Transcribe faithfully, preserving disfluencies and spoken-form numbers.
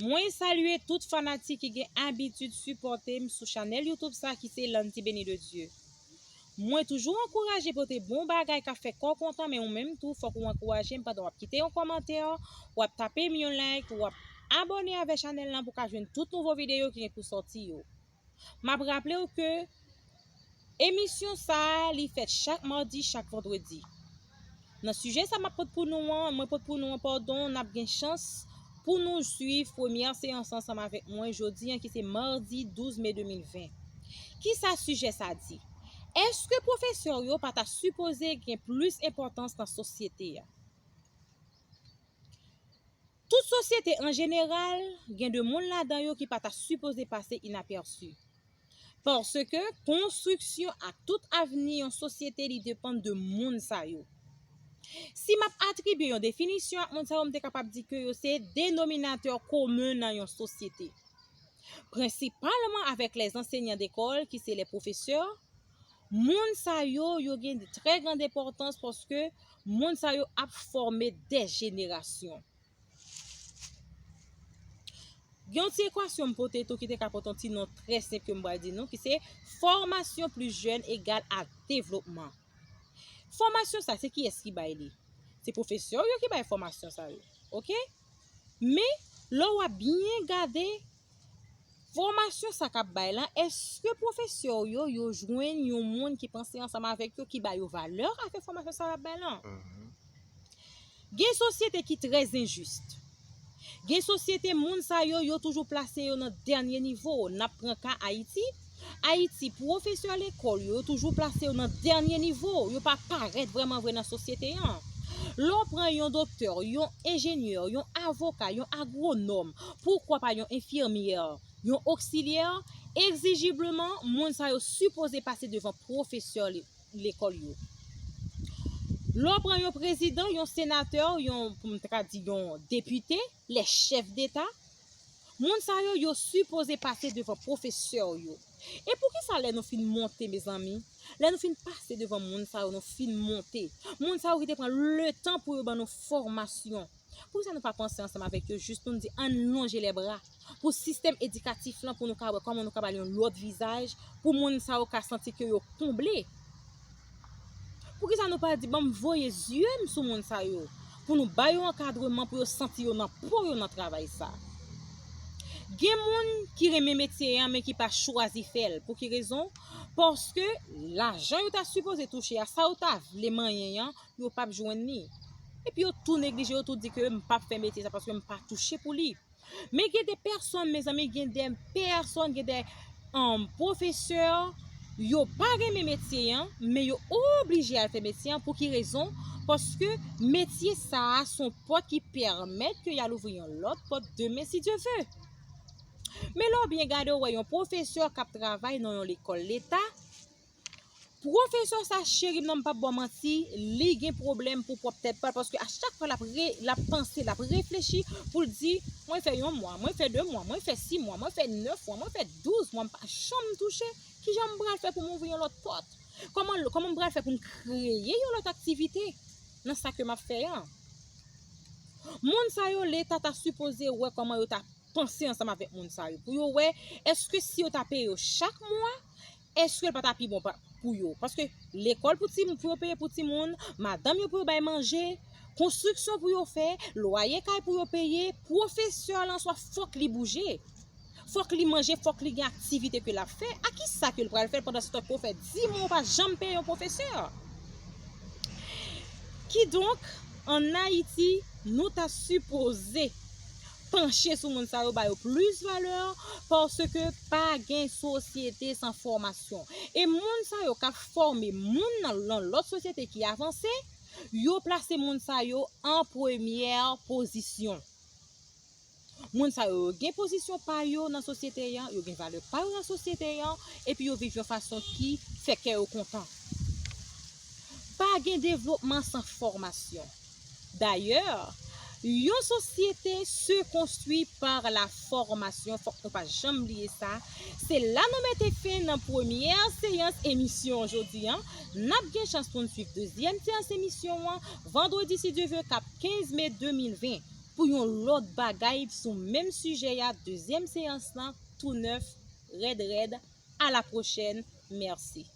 Mwen salye tout fanatik ki gen abitid sipòte m sou chanèl YouTube sa ki se Landy Béni de Dieu. Mwen toujou ankouraje pote bon bagay k ap fè kò kontan, men ou menm tou fòk ou ankouraje m pandan w ap kite yon kòmantè, w ap tape m yon like, w ap abòne avè chanèl lan pou w ka jwenn tout nouvo videyo ki gen pou sòti yo. M ap raple w ke emisyon sa a, li fèt chak madi, chak vandredi. Nan sijè sa m ap pot pou nou an, mwen pot pou nou an, padon, n ap gen chans pou nou swiv premyè seyans ansanm avèk mwen jodi an, ki se madi douz me de mil ven. Kisa sijè sa di? Èske pwofesè yo pa ta sipoze gen plis enpòtans nan sosyete a? Tout sosyete an jeneral gen de moun ladan yo ki pa ta sipoze pase inapèsi. Paske konstriksyon ak tout avni yon sosyete, li depann de moun sa yo. Si m ap atribye yon definisyon ak moun sa yo, m te kapab di ke yo se denominatè komen nan yon sosyete. Prensipalman avèk lèzansèyan dekòl, ki se lè pwofesè, moun sa yo, yo gen trè grand enpòtans paske moun sa yo ap fòme dè jenerasyon. Gen yon ti ekwasyon m pote tou ki te ka pote yon ti non trè senp ke m pral di nou, ki se fòmasyon plis jèn egal a devlopman. Fòmasyon sa, se kiyès ki bay li? Se pwofesè yo ki bay fòmasyon sa yo. Oke? Men, lè w ap byen gade, fòmasyon sa k ap bay lan, èske pwofesè yo, yo jwenn yon moun ki panse ansanm avèk yo, ki ba yo valè avèk fòmasyon sa y ap bay lan? Gen sosyete ki trè enjis. Gen sosyete, moun sa yo, yo toujou plase yo nan dènye nivo. N ap pran ka Ayiti. Ayiti, pwofesè lekòl yo, yo toujou plase yo nan dènye nivo. Yo pa parèt vrèman vre nan sosyete an. Lè w pran yon doktè, yon enjenyè, yon avoka, yon agwonòm, poukwa pa yon enfimyè, yon oksilyè, egzijibleman, moun sa yo sipoze pase devan pwofesè le-, lekòl yo. Lè w pran yon prezidan, yon senatè, yon, pou m ta ka di, yon depite, lè chèf deta, moun sa yo, yo sipoze pase devan pwofesè yo. E poukisa lè nou fin monte, mezanmi, lè nou fin pase devan moun sa yo, nou fin monte, moun sa yo ki te pran letan pou yo ban nou fòmasyon, poukisa nou pa panse ansanm avèk yo, jis pou n di, ann lonje lè bra pou sistèm edikatif lan, pou nou ka wè kòman nou ka ba l yon lòt vizaj, pou moun sa yo ka santi ke yo konble? Poukisa nou pa di, ban m voye zye m sou moun sa yo, pou nou ba yo ankadreman, pou yo santi yo nan po yo nan travay sa? Gen moun ki renmen metye an, men ki pa chwazi fè l. Pou ki rezon? Paske lajan yo ta sipoze touche a, sa yo ta vle manyen an, yo p ap jwenn li. Epi yo tou neglije, yo tou di ke m p ap fè metye sa paske m pa touche pou li. Men gen de pèsòn, mezanmi, gen de pèsòn, gen de, um, pwofesè, yo pa renmen metye an, men yo oblije al fè metye an. Pou ki rezon? Paske metye sa a se yon pòt ki pèmèt ke y al ouvri yon lòt pòt demen, si Dye ve. Men lè w byen gade, w wè yon pwofesè k ap travay nan yon lekòl leta, pwofesè sa, cheri m nan, m p ap ba w manti, li gen pwoblèm pou pwòp tèt pa l, paske a chak fwa l ap re-, l ap panse, l ap reflechi pou l di, mwen fè yon mwa, mwen fè de mwa, mwen fè sis mwa, mwen fè nèf mwa, mwen fè douz mwa, m pa janm touche, kijan m pral fè pou m ouvri yon lòt pòt? Kòman, kòman m pral fè pou m kreye yon lòt aktivite nan sa ke m ap fè an? Moun sa yo, leta ta sipoze wè kòman yo ta panse ansanm avèk moun sa yo, pou yo wè, èske si yo ta peye yo chak mwa, èske l pa ta pi bon pa, pou yo? Paske lekòl pou timoun, pou yo peye pou timoun, madanm yo pou yo bay manje, konstriksyon pou yo fè, lwaye kay pou yo peye, pwofesè lan swa fòk li bouje. Fòk li manje, fòk li gen aktivite ke l ap fè. A kisa ke l pral fè l pandan se tan ke w fè dis mwa ou pa janm peye yon pwofesè? Kidonk, ann Ayiti, nou ta sipoze panche sou moun sa yo, ba yo plis valè, paske pa gen sosyete san fòmasyon. E moun sa yo k ap fòme moun nan, nan lòt sosyete ki avanse, yo plase moun sa yo an premyè pozisyon. Moun sa yo, yo gen pozisyon pa yo nan sosyete an, yo gen valè pa yo nan sosyete an, epi yo viv yon fason ki fè kè yo kontan. Pa gen devlopman san fòmasyon. Dayè, yon sosyete se konstwi pa la fòmasyon, fòk nou pa janm bliye sa. Se la nou mete fen nan premyè seyans emisyon jodi an. N ap gen chans pou n swiv dezyèm seyans emisyon an vandredi, si Dye ve, k ap kenz me de mil ven. Pou yon lòt bagay sou menm sijè a, dezyèm seyans lan, tou nèf, rèd rèd. A la pwochèn. Mèsi.